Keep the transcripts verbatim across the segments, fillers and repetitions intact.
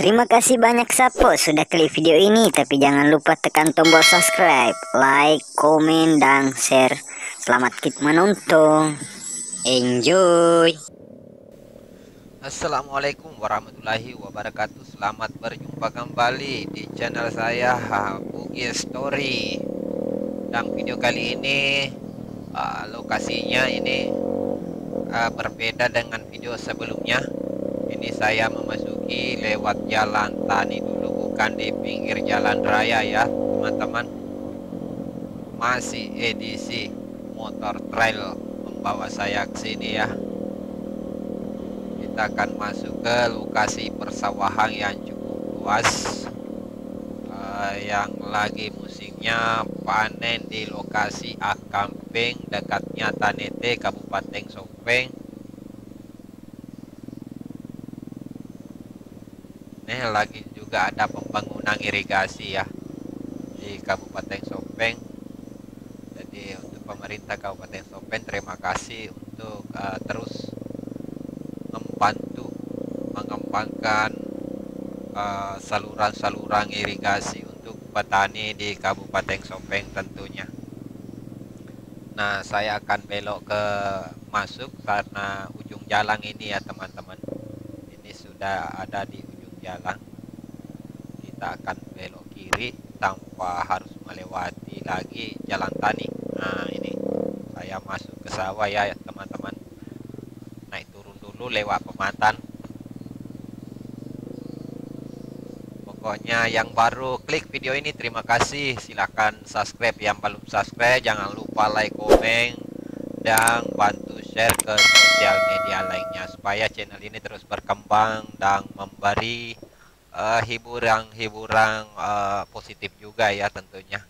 Terima kasih banyak Sapo sudah klik video ini, tapi jangan lupa tekan tombol subscribe, like, komen, dan share. Selamat kit menonton. Enjoy. Assalamualaikum warahmatullahi wabarakatuh. Selamat berjumpa kembali di channel saya, Bugis Story. Dan video kali ini, uh, lokasinya ini, uh, berbeda dengan video sebelumnya. Ini saya memasuki lewat jalan tani dulu, bukan di pinggir jalan raya ya, teman-teman. Masih edisi motor trail membawa saya ke sini ya. Kita akan masuk ke lokasi persawahan yang cukup luas, eh, yang lagi musimnya panen di lokasi Akampeng, dekatnya Tanete, Kabupaten Sopeng. Nih, lagi juga ada pembangunan irigasi ya di Kabupaten Sopeng. Jadi, untuk pemerintah Kabupaten Sopeng, terima kasih untuk, eh, terus membantu mengembangkan, eh, saluran-saluran irigasi untuk petani di Kabupaten Sopeng tentunya. Nah, saya akan belok ke masuk karena ujung jalan ini ya, teman-teman. Ini sudah ada di ujung jalan. Kita akan belok kiri tanpa harus melewati lagi jalan tani. Nah, ini saya masuk ke sawah ya, teman-teman. Naik turun dulu lewat pematang. Pokoknya yang baru klik video ini, terima kasih. Silahkan subscribe. Yang belum subscribe, jangan lupa like, komen, dan bantu share ke sosial media lainnya supaya channel ini terus berkembang dan memberi, eh, hiburan-hiburan, eh, positif juga ya tentunya.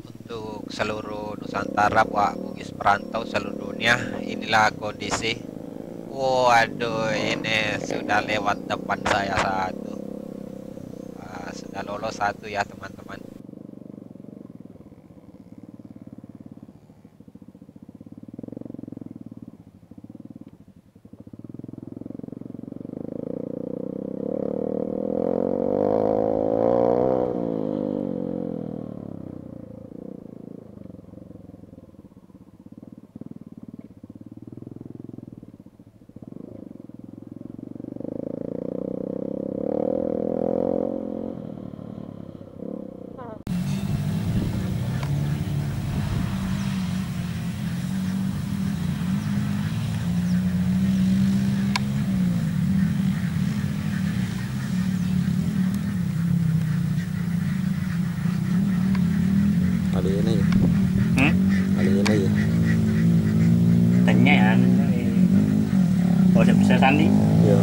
Untuk seluruh Nusantara, buat Bugis perantau seluruh dunia, inilah kondisi. Waduh, ini sudah lewat depan saya satu. Ah, sudah lolos satu ya, teman-teman. Alena ya. Hmm? Alena ya. Tanya ya, anu, eh, oh, siapa, siapa Sandi? Iya.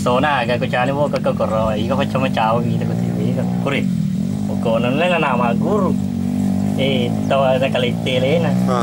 Sona ga ko cani wo ko koro, iko ko cuma cawa gitu ko tiwi ko. Kuri. Ko nonne na nama guru. Eh, tawa ada kalite lena. Ah.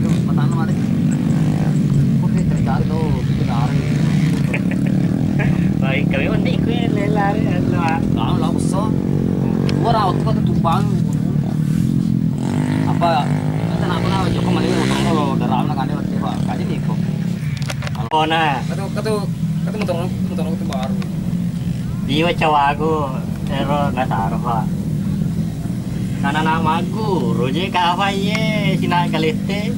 itu, matana mati. Oke, terjadi tuh, itu lari. Baik, kami unik, kue lari, anu, ah. Lalu, lalu, so. Gua rawat tuh, kata tumpang. Apa, kata apa, nah, Joko mending utang dulu, udah rawat, nah, kan, dia, Pak. Kaji nih, kok. Ona. Katu, katu, katu motor, katu motor, katu baru. Liwe cawagu, ero nataro, Pak. Nana nak magu, roje kafa iye, sina kalete.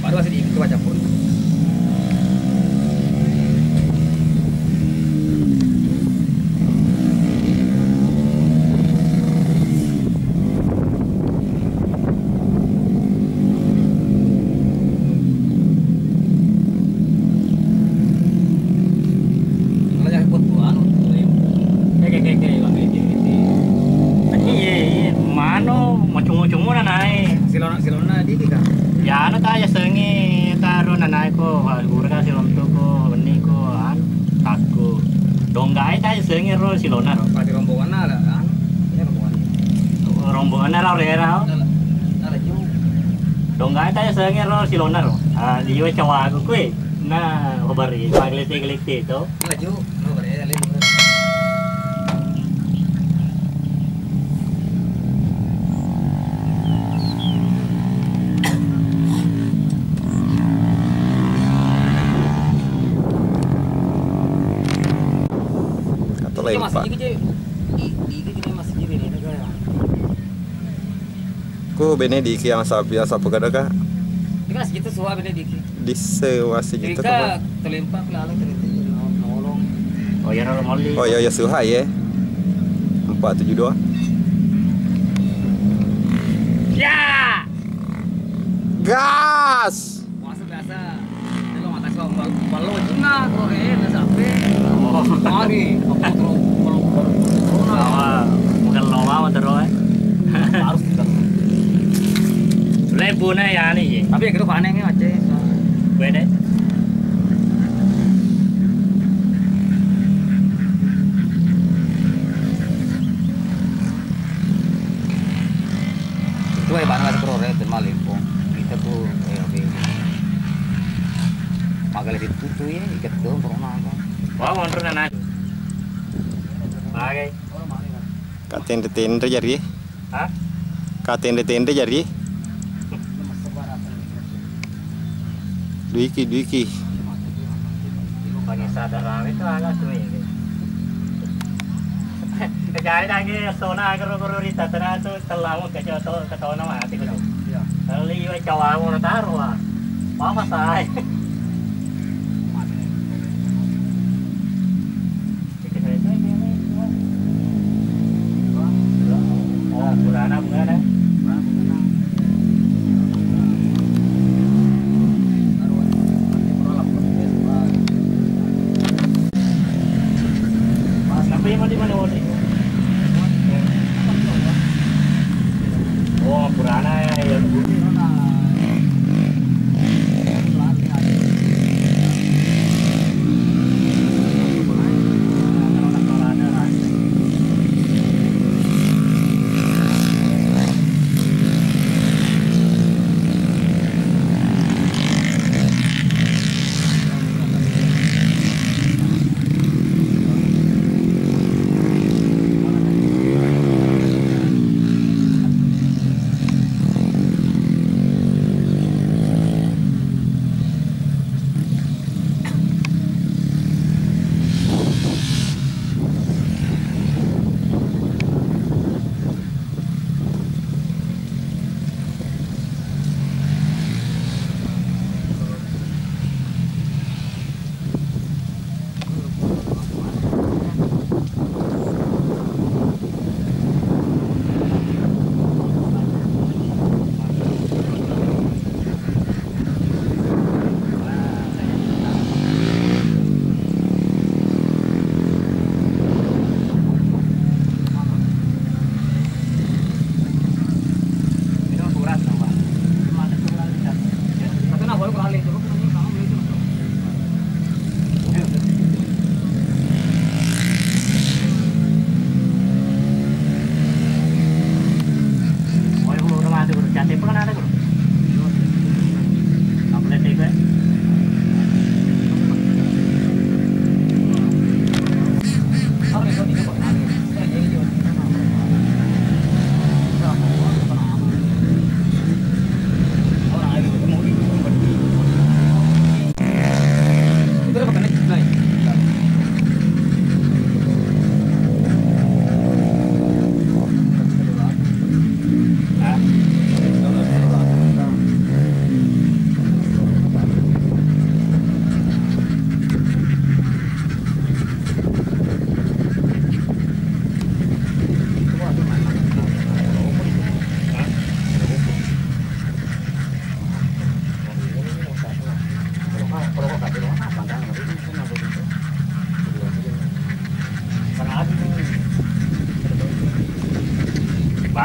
Baru masih di itu baca pun. Kalau yang buat gua anu, lempung. Kayak, kayak, kayak, kayak, kayak, kayak. Iya, iya, mano, mau cungu-cungu na nae. Silona, silona dikit kan? Ya, anu ta ya sengi, taro na nae ko, wah, guru kan silontu ko, ini ko, anu, takku. Donggae ta ya sengi ro silona ro. Pasti rombongan ada, anu, ini rombongan. Rombongan ada, ada, ada. Ada, ada juga. Donggae ta ya sengi ro silona ro. Ah, liwe cawagu kue. Na, obari, pagelete-gelete to. Laju, obari, laju. Atau lain, Pak. Masih dikit, Cek. Di, dikit, masih dikit, ini kayak. Ku bene diki yang sap-, yang sapu kada ka? Ini kan segitu suwa bene diki. Disse masih gitu. Jika telempak lalu terhenti nolong. Oh ya, nolong oli. Oh ya, ya suha ya. Empat tujuh dua. Ya. Gas. Puasa biasa. Lo makasih, Bang. Bal-, balo cina, koro, eh, na sampe. Oh. Mari, apa, koro, koro, koro, koro, na. Sama, bukan lo mau terus, eh. Harus kita. Lebuna ya, ni, ye. Tapi ya, kita panen, ya, Aceh. Beda. Itu ya, bana, koro, eh, temal, info. Kita tuh, eh, oke. Magale rittu tu ye, iket doang corona apa. Wah, monro na nai. Bagai. Ka tenre-tenre jari. Hah? Ka tenre-tenre jari. Duiki, duiki. Bagi sadar rame tu agak tu ye. Kejari lagi sona kero-kero ri tatana tu. Tellamu ke coto, ke tona mati ko. Iya. Liwe cawamu na taro, ah. Mama sai. Oh, purana, purana. Sampai mana, mana, mana? Oh, purana ya, ya.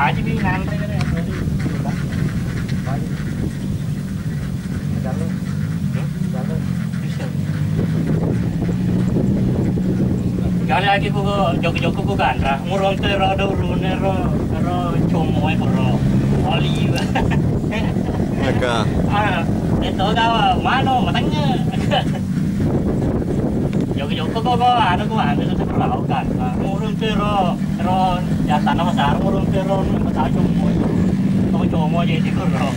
Aja bi nanre kan ya. Gale lagi ku joko-joko ku ganra, ngurung te ro do rune ro, ro comoe ko ro. Oli. Maka. Ah, itu gawa mano matanya. Joko-joko ko ko anu ku anu tu ro kan. Ngurung te ro. Ero, biasana masarung urung tero, tau como itu. Tau como aja itu, bro.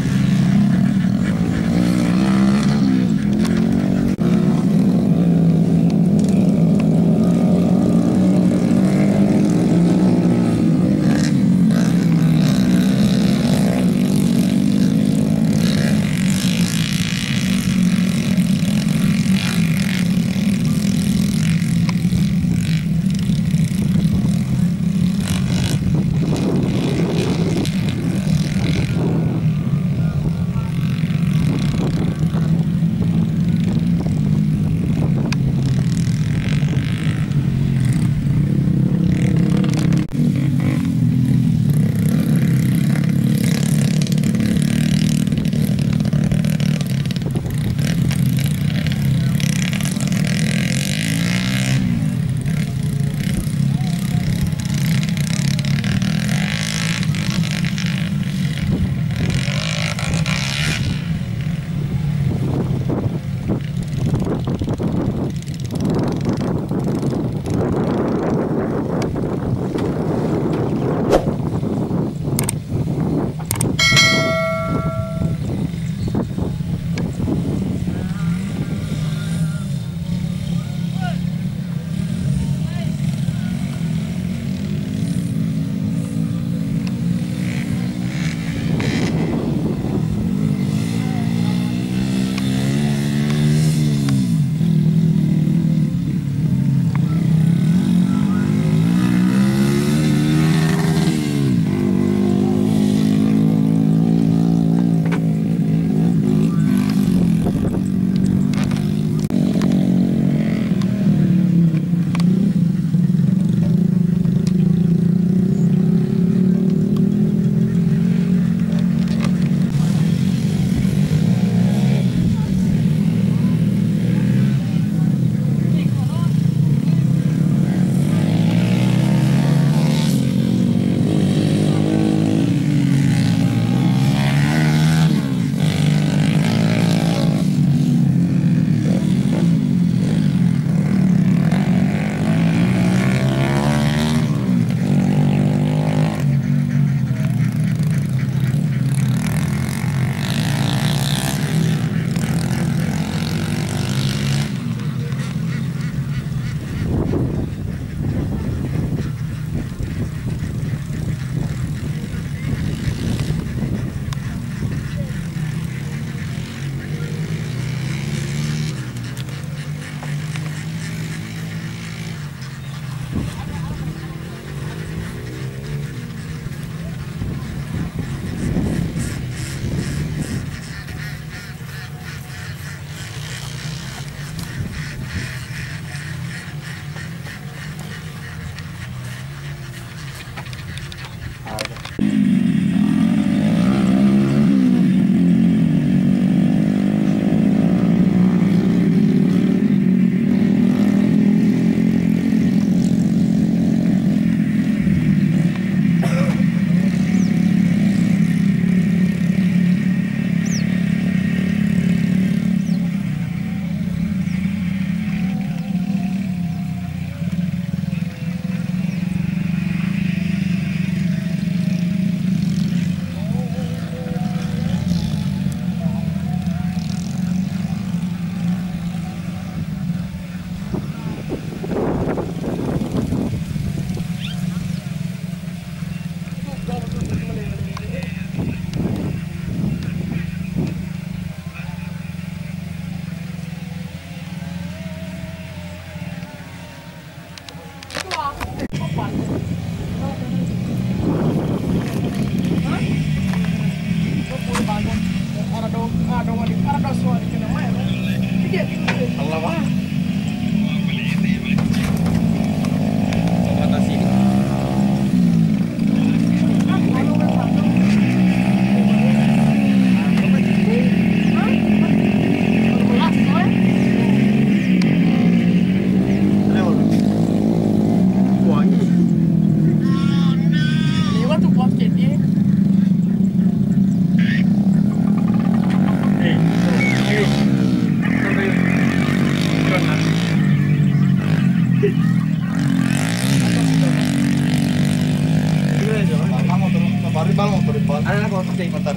Bal, motor, Bal. Ada, ada, motor, motor.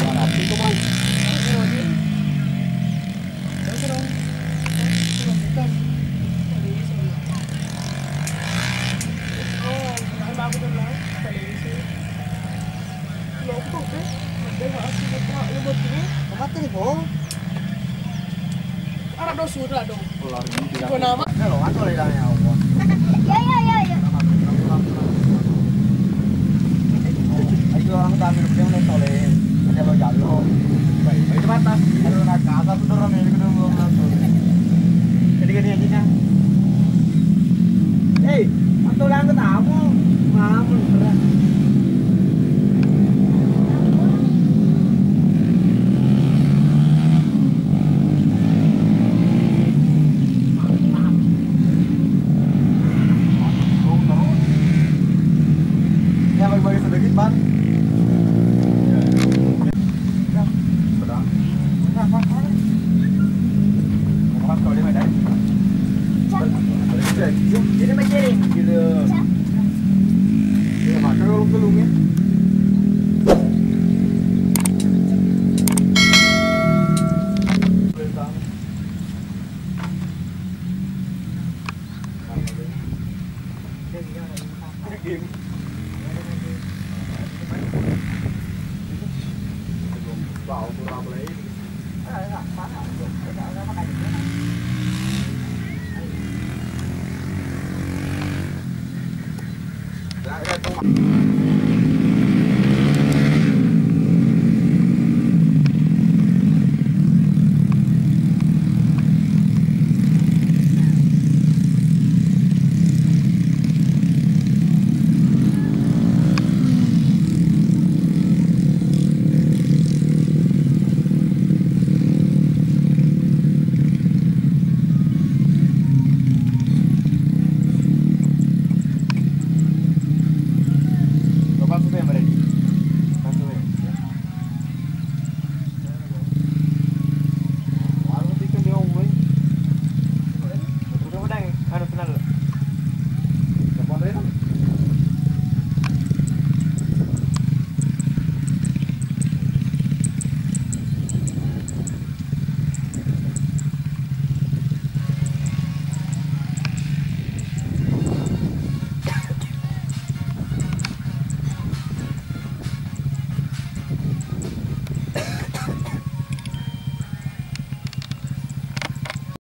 Mana itu, Bal? Mati nih, Bal. Arah dong, sudah dong. Iko nama? Ya, lo, atau lagi ya Allah. Ya, ya, ya, ya. Ayo, orang kami udah mulai soleh. Ada lo jalo. Baik, baik, mantap. Ayo, nak kata tuh orang ini udah belum langsung. Jadi gini aja, Cang. Hei, atau lang ketamu. Mamun, berat. Ya, bagi-bagi sedikit, Bang. Ya. Sedang. Ini apa, Bang? Apa, kalau dia ada? Ini mencari. Gitu. Ya, maka kalau belum ya.